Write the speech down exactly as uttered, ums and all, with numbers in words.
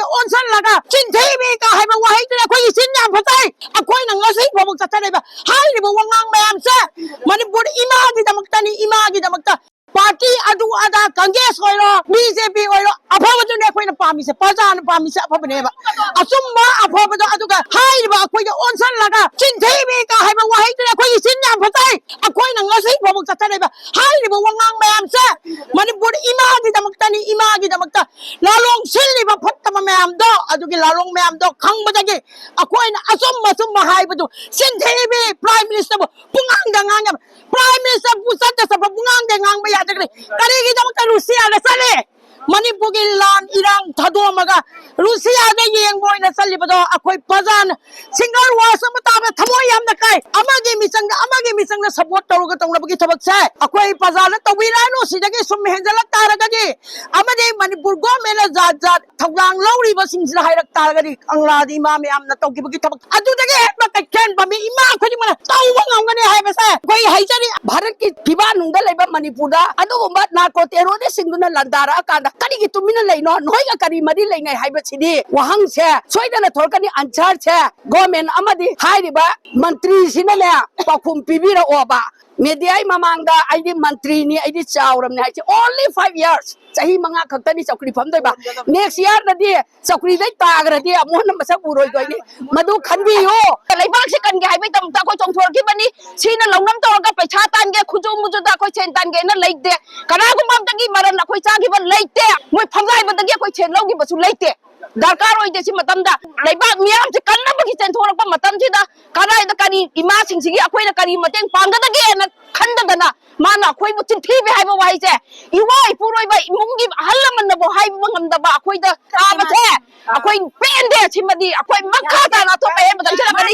ꯑꯣꯟꯁꯜꯂꯒ ꯆꯤꯟꯊꯤꯕꯤ ꯀ ꯍꯥꯏꯕ ꯋꯥꯍꯩꯗꯨꯅ ꯑꯩꯈꯣꯏꯒꯤ ꯆꯤꯟ ꯌꯥꯝ ꯐꯖꯩ꯫ ꯑꯩꯈꯣꯏꯅ ꯉꯁꯤ ꯐꯥꯎꯕ ꯆꯠꯆꯔꯤꯕ ꯍꯥꯏꯔꯤꯕ ꯋꯥꯉꯥꯡ ꯃꯌꯥꯝꯁꯦ ꯃꯅꯤꯄꯨꯔ ꯏꯃꯥꯒꯤꯗꯃꯛꯇꯅꯤ, ꯏꯃꯥꯒꯤꯗꯃꯛꯇ꯫ ꯄꯥꯔꯇꯤ ꯑꯗꯨ ꯑꯗꯥ, ꯀꯪꯒ꯭ꯔꯦꯁ ꯑꯣꯏꯔꯣ, ꯕꯤ ꯖꯦ ꯄꯤ ꯑꯣꯏꯔꯣ, ꯑꯐꯕꯗꯨꯅꯦ ꯑꯩꯈꯣꯏꯅ ꯄꯥꯝꯃꯤꯁꯦ, ꯄ꯭ꯔꯖꯥꯅ ꯄꯥꯝꯃꯤꯁꯦ ꯑꯐꯕꯅꯦꯕ꯫ ꯑꯆꯨꯝꯕ ꯑꯐꯕꯗꯣ ꯑꯗꯨꯒ ꯍꯥꯏꯔꯤꯕ ꯑꯩꯈꯣꯏꯗ ꯑꯣꯟꯁꯜꯂꯒ ꯆꯤꯟꯊꯤꯕꯤ ꯀ ꯍꯥꯏꯕ ꯋꯥꯍꯩꯗꯨꯅ ꯑꯩꯈꯣꯏꯒꯤ ꯆꯤꯟ ꯌꯥꯝ ꯐꯖꯩ꯫ ꯑꯩꯈꯣꯏꯅ ꯉꯁꯤ ꯐꯥꯎꯕ ꯆꯠꯆꯔꯤꯕ ꯍꯥꯏꯔꯤꯕ ꯋꯥꯉꯥꯡ ꯃꯌꯥꯝꯁꯦ ꯃꯅꯤꯄꯨꯔ ꯏꯃꯥꯒꯤꯗꯃꯛꯇꯅꯤ, ꯏꯃꯥꯒꯤꯗꯃꯛꯇ꯫ ꯂꯥꯂꯣꯡ ꯁꯤꯜꯂꯤꯕ ꯐꯠꯇꯕ ꯃꯌꯥꯝꯗꯣ, ꯑꯗꯨꯒꯤ ꯂꯥꯂꯣꯡ ꯃꯌꯥꯝꯗꯣ ꯈꯪꯕꯗꯒꯤ ꯑꯩꯈꯣꯏꯅ ꯑꯆꯨꯝꯕ ꯑꯆꯨꯝꯕ ꯍꯥꯏꯕꯗꯨ ꯆꯤꯟꯊꯤꯕꯤ ꯄ꯭ꯔꯥꯏꯝ ꯃꯤꯅꯤꯁꯇꯔꯕꯨ ꯄꯨꯡꯉꯥꯡꯗ ꯉꯥꯡꯉꯦꯕ꯫ ꯄ꯭ꯔꯥꯏꯝ ꯃꯤꯅꯤꯁꯇꯔꯕꯨ ꯆꯠꯇ ꯆꯠꯄ ꯄꯨꯡꯉꯥꯡꯗ ꯉꯥꯡꯕ ꯌꯥꯗꯒꯅꯤ꯫ ꯀꯔꯤꯒꯤꯗꯃꯛꯇ ꯔꯨꯁꯤꯌꯥꯗ ꯆꯠꯂꯤ? ꯃꯅꯤꯄꯨꯔꯒꯤ ꯂꯥꯟ ꯏꯔꯥꯡ ꯊꯥꯗꯣꯛꯑꯝꯃꯒ ꯔꯨꯁꯤꯌꯥꯗ ꯌꯦꯡꯕ ꯑꯣꯏꯅ ꯆꯠꯂꯤꯕꯗꯣ ꯑꯩꯈꯣꯏ ꯄ꯭ꯔꯖꯥꯅ ꯁꯤꯡꯒꯜ ꯋꯥꯁ ꯑꯃ ꯇꯥꯕꯗ ꯊꯃꯣꯏ ꯌꯥꯝꯅ ꯀꯥꯏ꯫ ꯑꯃꯒꯤ ꯃꯤꯆꯪꯗ ꯑꯃꯒꯤ ꯃꯤꯆꯪꯗ ꯁꯞꯄꯣꯔꯠ ꯇꯧꯔꯒ ꯇꯧꯅꯕꯒꯤ ꯊꯕꯛꯁꯦ ꯑꯩꯈꯣꯏ ꯄ꯭ꯔꯖꯥꯅ ꯇꯧꯕꯤꯔꯛꯑꯅꯨ꯫ ꯁꯤꯗꯒꯤ ꯁꯨꯝ ꯍꯦꯟꯖꯜꯂꯛ ꯇꯥꯔꯒꯗꯤ ꯑꯃꯗꯤ ꯃꯅꯤꯄꯨꯔ ꯒꯣꯔꯃꯦꯟꯅ ꯖꯥꯠ ꯖꯥꯠ ꯊꯧꯗꯥꯡ ꯂꯧꯔꯤꯕꯁꯤꯡꯁꯤꯗ ꯍꯥꯏꯔꯛ ꯇꯥꯔꯒꯗꯤ ꯀꯪꯂꯥꯗꯤ ꯏꯃꯥ ꯃꯌꯥꯝꯅ ꯇꯧꯈꯤꯕꯒꯤ ꯊꯕꯛ ꯑꯗꯨꯗꯒꯤ ꯍꯦꯟꯕ ꯀꯩꯊꯦꯜ ꯄꯥꯝꯕꯤ ꯏꯃꯥ ꯈꯨꯗꯤꯡꯃꯛꯅ ꯇꯧꯕ ꯉꯝꯒꯅꯤ ꯍꯥꯏꯕꯁꯦ ꯑꯩꯈꯣꯏ ꯍꯥꯏꯖꯔꯤ꯫ ꯚꯥꯔꯠꯀꯤ ꯐꯤꯕꯥꯛꯅꯨꯡꯗ ꯂꯩꯕ ꯃꯅꯤꯄꯨꯔꯗ ꯑꯗꯨꯒꯨꯝꯕ ꯅꯥꯔꯀꯣ ꯇꯦꯔꯣꯔꯤꯁꯁꯤꯡꯗꯨꯅ ꯂꯥꯟꯗꯥꯔꯛꯑꯀꯥꯟꯗ ꯀꯔꯤꯒꯤ ꯇꯨꯃꯤꯟꯅ ꯂꯩꯅꯣ? ꯅꯣꯏꯒ ꯀꯔꯤ ꯃꯔꯤ ꯂꯩꯅꯩ ꯍꯥꯏꯕꯁꯤꯗꯤ ꯋꯥꯍꯪꯁꯦ ꯁꯣꯏꯗꯅ ꯊꯣꯔꯛꯀꯅꯤ꯫ ꯑꯟꯁꯔꯁꯦ ꯒꯣꯔꯃꯦꯟ ꯑꯃꯗꯤ ꯍꯥꯏꯔꯤꯕ ꯃꯟꯇ꯭ꯔꯤꯁꯤꯅꯅꯦ ꯄꯥꯎꯈꯨꯝ ꯄꯤꯕꯤꯔꯛꯑꯣꯕ꯫ ꯃꯦꯗꯤꯌꯥꯒꯤ ꯃꯃꯥꯡꯗ ꯑꯩꯗꯤ ꯃꯟꯇ꯭ꯔꯤꯅꯤ, ꯑꯩꯗꯤ ꯆꯥꯎꯔꯕꯅꯤ ꯍꯥꯏꯁꯦ꯫ Only five years, ꯆꯍꯤ ꯃꯉꯥ ꯈꯛꯇꯅꯤ ꯆꯧꯀ꯭ꯔꯤ ꯐꯝꯗꯣꯏꯕ꯫ Next yearꯗꯗꯤ ꯆꯧꯀ꯭ꯔꯤꯗꯩ ꯇꯥꯈ꯭ꯔꯗꯤ ꯑꯃꯨꯛ ꯍꯟꯅ ꯃꯁꯛ ꯎꯔꯣꯏꯗꯣꯏꯅꯤ꯫ ꯃꯗꯨ ꯈꯟꯕꯤꯌꯨ꯫ ꯂꯩꯕꯥꯛꯁꯤ ꯀꯟꯒꯦ ꯍꯥꯏꯕꯒꯤꯗꯃꯛꯇ ꯑꯩꯈꯣꯏ ꯆꯣꯡꯊꯣꯔꯛꯈꯤꯕꯅꯤ꯫ ꯁꯤꯅ ꯂꯧꯅꯝ ꯇꯧꯔꯒ ꯄꯩꯁꯥ ꯇꯥꯟꯒꯦ, ꯈꯨꯖꯨ ꯃꯨꯖꯨꯗ ꯑꯩꯈꯣꯏ ꯁꯦꯟ ꯇꯥꯟꯒꯦꯅ ꯂꯩꯇꯦ꯫ ꯀꯅꯥꯒꯨꯝꯕ ꯑꯝꯇꯒꯤ ꯃꯔꯟ ꯑꯩꯈꯣꯏ ꯆꯥꯈꯤꯕ ꯂꯩꯇꯦ꯫ ꯃꯣꯏ ꯐꯝꯒꯥꯏꯕꯗꯒꯤ ꯑꯩꯈꯣꯏ ꯁꯦꯟ ꯂꯧꯈꯤꯕꯁꯨ ꯂꯩꯇꯦ꯫ ꯗꯔꯀꯥꯔ ꯑꯣꯏꯗꯦ꯫ ꯁꯤ ꯃꯇꯝꯗ ꯂꯩꯕꯥꯛ ꯃꯤꯌꯥꯝꯁꯦ ꯀꯟꯅꯕꯒꯤ ꯆꯦꯟꯊꯣꯔꯛꯄ ꯃꯇꯝꯁꯤꯗ ꯀꯗꯥꯏꯗ ꯀꯔꯤ ꯏꯃꯥꯁꯤꯡꯁꯤꯒꯤ ꯑꯩꯈꯣꯏꯅ ꯀꯔꯤ ꯃꯇꯦꯡ ꯄꯥꯡꯒꯗꯒꯦꯅ ꯈꯟꯗꯗꯅ ꯃꯥꯅ ꯑꯩꯈꯣꯏꯕꯨ ꯆꯤꯟꯊꯤꯕꯤ ꯍꯥꯏꯕ ꯋꯥꯍꯩꯁꯦ ꯏꯋꯥ ꯏꯄꯨꯔꯣꯏꯕ ꯏꯃꯨꯡꯒꯤ ꯑꯍꯜ ꯂꯃꯟꯅꯕꯨ ꯍꯥꯏꯕ ꯉꯝꯗꯕ ꯑꯩꯈꯣꯏꯗ ꯇꯥꯕꯁꯦ ꯑꯩꯈꯣꯏ ꯄꯦꯟꯗꯦ꯫ ꯁꯤꯃꯗꯤ ꯑꯩꯈꯣꯏ ꯃꯈꯥ ꯇꯥꯅ ꯑꯇꯣꯞꯄ ꯍꯦꯟꯕ ꯆꯪꯁꯤꯜꯂꯛꯀꯅꯤ꯫